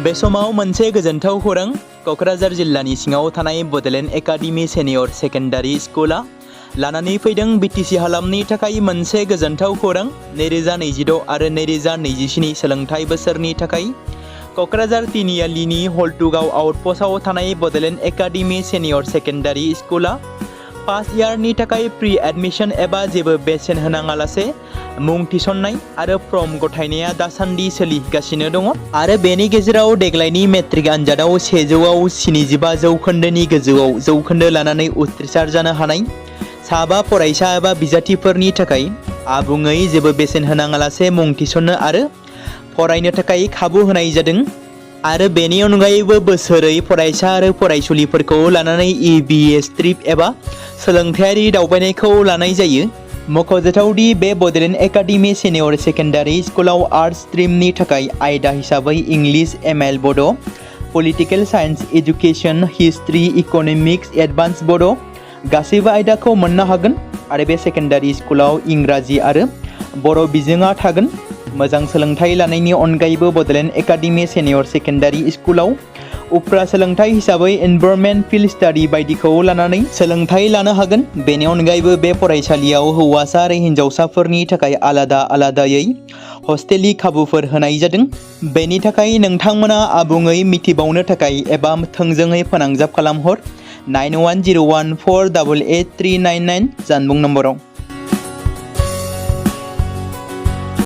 बे समाव मोनसे गोजोनथाव खौरां क'क्राझार जिल्लानि सिङाव थानाय बड'लेण्ड एकाडेमि सेनियर सेकेन्डारि स्कुला लानानै फैदों बिटिसि हालामनि थाखाय मोनसे गोजोनथाव खौरां 2026 आरो 2027 सोलोंथाइ बोसोरनि थाखाय क'क्राझार तिनिआलिनि हल्टुगाव आउटपस्टआव थानाय बड'लेण्ड एकाडेमि सेनियर सेकेन्डारि स्कुला फार्स्ट इयारनि थाखाय प्रि एडमिशन एबा जेबो बेसेन होनाङालासे मुं थिसननाय आरो फर्म गथायनाया दासान्दि सोलिगासिनो दङ आरो बेनि गेजेराव देग्लायनि मेट्रिक आनजादाव 100आव 75 जौखोन्दोनि गोजौआव जौखोन्दो लानानै उथ्रिसार जानो हानाय साबा फरायसा एबा बिजाथिफोरनि थाखाय आबुङै जेबो बेसेन होनाङालासे मुं थिसननो आरो फरायनो थाखाय खाबु होनाय जादों आरो बेनि अनगायैबो बोसोरै फरायसा आरो फरायसुलिफोरखौ लानानै EBS ट्रिप एबा सोलोंथायारि दावबायनायखौ लानाय जायो। मख'जाथावदि बे बड'लेण्ड एकाडेमि सेनियर सेकेन्डारि स्कुलाव आर्ट्स स्ट्रिमनि थाखाय आयदा हिसाबै इंलिश ML बड', political science education, history, economics, advance बड' गासैबो आयदाखौ मोननो हागोन आरो बे सेकेन्डारि स्कुलाव इंराजि आरो बर' बिजोङा थागोन। मोजां सोलोंथाइ लानायनि अनगायैबो बड'लेण्ड एकाडेमि सेनियर सेकेन्डारि स्कुलाव उफ्रा सोलोंथाइ हिसाबै एनभायरनमेन्ट फिल्ड स्टाडि बायदिखौ लानानै सोलोंथाइ लानो हागोन। बेनि अनगायैबो बे फरायसालियाव हौवासा आरो हिन्जावसाफोरनि थाखाय आलादायै हस्टेलनि खाबुफोर होनाय जादों। बेनि थाखाय नोंथांमोना आबुङै मिथिबावनो थाखाय एबा थोंजोङै फोनांजाब खालामहर 9101488399 जानबुं नम्बराव।